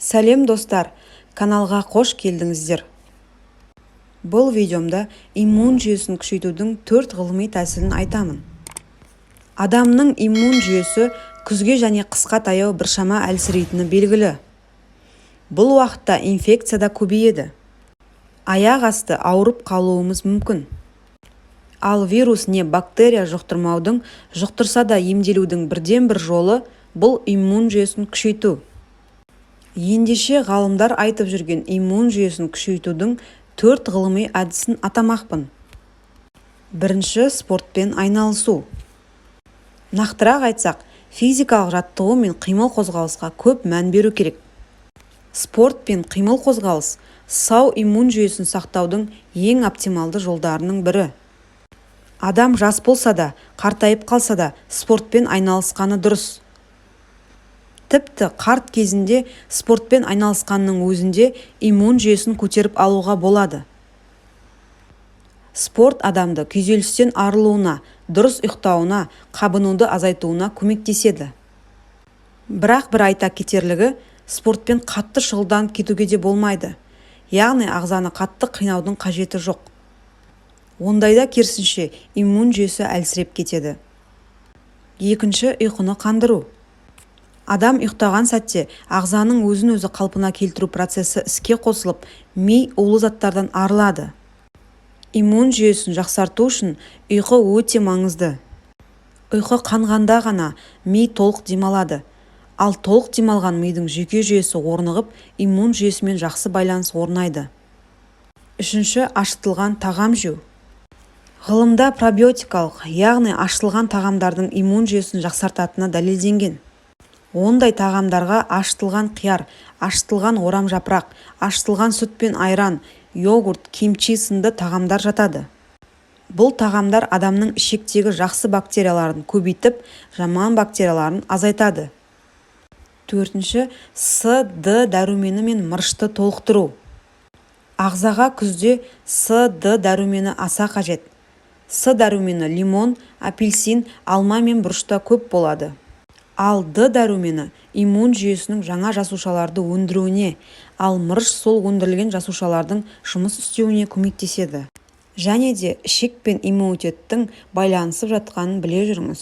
Сәлем, достар! Каналға қош келдіңіздер! Бұл видеомда иммун жүйесін күшейтудің төрт ғылыми тәсілін айтамын. Адамның иммун жүйесі күзге және қысқа таяу біршама әлсірейтіні белгілі. Бұл уақытта инфекция да көбейеді, аяқ асты ауырып қалуымыз мүмкін. Ал вирус не бактерия жұқтырмаудың, жұқтырса да емделудің бірден-бір жолы – бұл иммун жүйесін күшейту. Ендеше, ғалымдар айтып жүрген иммун жүйесін күшейтудің төрт ғылыми әдісін атамақпын. Бірінші – спортпен айналысу. Нақтырақ айтсақ, физикалық жаттығу мен қимыл-қозғалысқа көп мән беру керек. Спорт пен қимыл-қозғалыс – сау иммун жүйесін сақтаудың ең оптималды жолдарының бірі. Адам жас болса да, қартайып қалса да, спортпен айналысқаны дұрыс. Тіпті қарт кезінде спортпен айналысқанның өзінде иммун жүйесін көтеріп алуға болады. Спорт адамды күйзелістен арылуына, дұрыс ұйықтауына, қабынуды азайтуына көмектеседі. Бірақ бір айта кетерлігі, спортпен қатты шұғылданып кетуге де болмайды, яғни ағзаны қатты қинаудың қажеті жоқ. Ондайда керісінше иммун жүйесі әлсіреп кетеді. Екінші – ұйқыны қандыру. Адам ұйықтаған сәтте ағзаның өзін-өзі қалпына келтіру процесі іске қосылып, ми улы заттардан арылады. Иммун жүйесін жақсарту үшін ұйқы өте маңызды. Ұйқы қанғанда ғана ми толық демалады. Ал толық демалған мидың жүйке жүйесі орнығып, иммун жүйесімен жақсы байланыс орнайды. Үшінші – ашытылған тағам жеу. Ғылымда пробиотикалық, яғни ашытылған тағамдардың иммун жүйесін жақсартатыны дәлелденген. Ондай тағамдарға ашытылған қияр, ашытылған орамжапырақ, ашытылған сүт пен айран, йогурт, кимчи сынды тағамдар жатады. Бұл тағамдар адамның ішектегі жақсы бактерияларын көбейтіп, жаман бактерияларын азайтады. Төртінші – С, Д дәрумені мен мырышты толықтыру. Ағзаға күзде С, Д дәрумені аса қажет. С дәрумені лимон, апельсин, алма мен бұрышта көп болады. Ал Д дәрумені иммун жүйесінің жаңа жасушаларды өндіруіне, ал мырыш сол өндірілген жасушалардың жұмыс істеуіне көмектеседі. Және де ішек пен иммунитеттің байланысып жатқанын біле жүріңіз.